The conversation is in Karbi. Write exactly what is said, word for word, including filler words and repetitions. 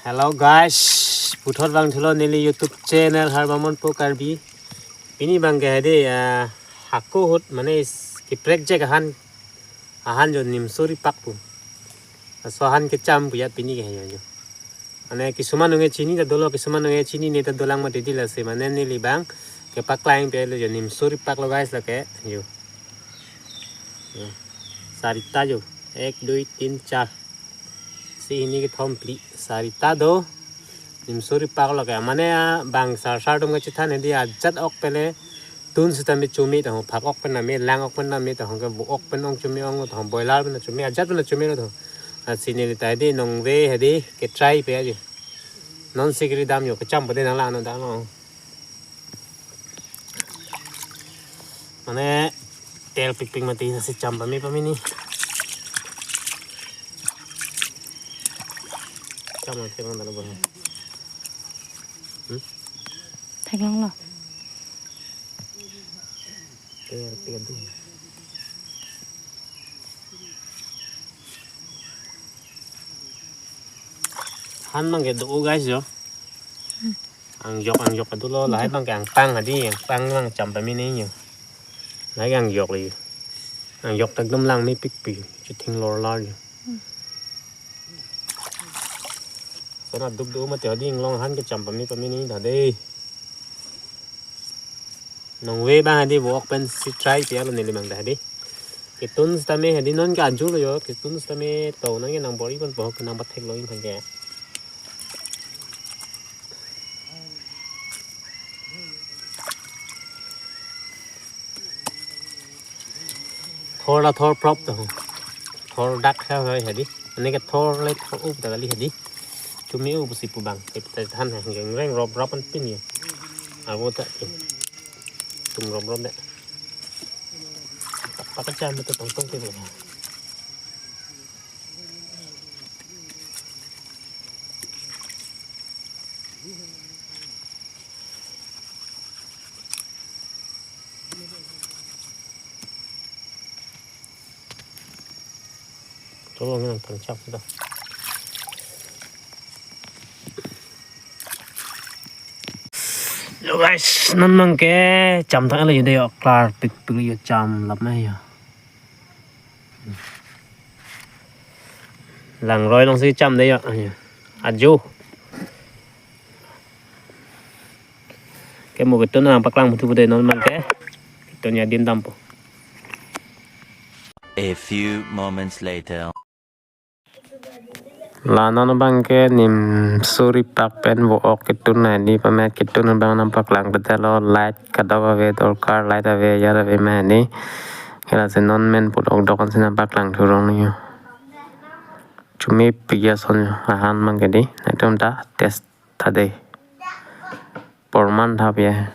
Hello guys, puthot vangthulo neli YouTube channel Harbamon Po Karbi. Pini abang ke hadi, ah, hako ahut mane is- keprek jek ahan, ahan jo nimsuri pak pu. Laso ahan kecham pu ya pini ke jo jo. Mane kisuman nunge chini ta dolo, kisuman nunge chinine ta dolang mati di, lasi mane neli abang kepaklang pe lo jo, nimsuri pak lo guys lake jo. Jo. Sarita jo. Ek, dui, tin, char. Si hini kethom, phli, sarita do. Nimsuri pak lo ke. Mane, ah, bang sar sar atum kachethan hadi ajat ok pen le tun sitame chome tahun, phak ok pen name, lang ok pen name tahun ke, vo ok pen ong chome ong tahun, boiler pen chome, ajat pen chome lo tahun. Lasi neli ta hadi nongve hadi ketry pe aji. Non sikri dam jo, kecham pade nang lang no dam lo. Mane tel pikpik mati, lasi cham pame pame ni. Cham ang theklong dalo bo. Hmm? Theklong lo. Tel pik adu. Han abang ke do guys jo. Angjok angjok adu lo, lahai abang ke angpang hadi, angpang abang cham pame ni jo. Lahai angjok le. Angjok ta ekdom lang mepik pi, chithing lor lar jo. Sana duk duk mati hadi inglong han kecham pame pame ni ta de. Nongve abang hadi vo ok pen si try pe lo neli abang ta hadi. Ketun sitame hadi non ke aju lo jo, ketun sitame to nang ke nang bor-i ponpo, ke nang pathek lo in thang ke. Thor la thor prop to. Thor dak ha hoi hadi. Ane ke thor le thor up ta kali hadi. Chome up si pu abang. Ke ta than ha, ngreng ngreng rop rop an pin ye. Avo ta ke. Tum rop rop de. Pakacham betul tong tong ke. Coba nang tangchak sudah. Yo guys, non abang ke cham thang lo jo de jo, klar pikpik lo jo, cham lap na jo. Langroi along si cham de jo. Aju. Ke mo ketun nang paklang putu pude non abang ke. Ketun ya din dampo. A few moments later. La non abang ke nimsuri pak pen vo ok ketun na ni, pame ketun abang nang paklang puta lo, light kadok ave, dorkar light ave, ajat ave ma ni. Ke lasi non men put ok dok an si nang paklang thurong ni jo. Chome pik ason jo, ahan abang ke di, nangtum ta test tha de. Porman thap ya.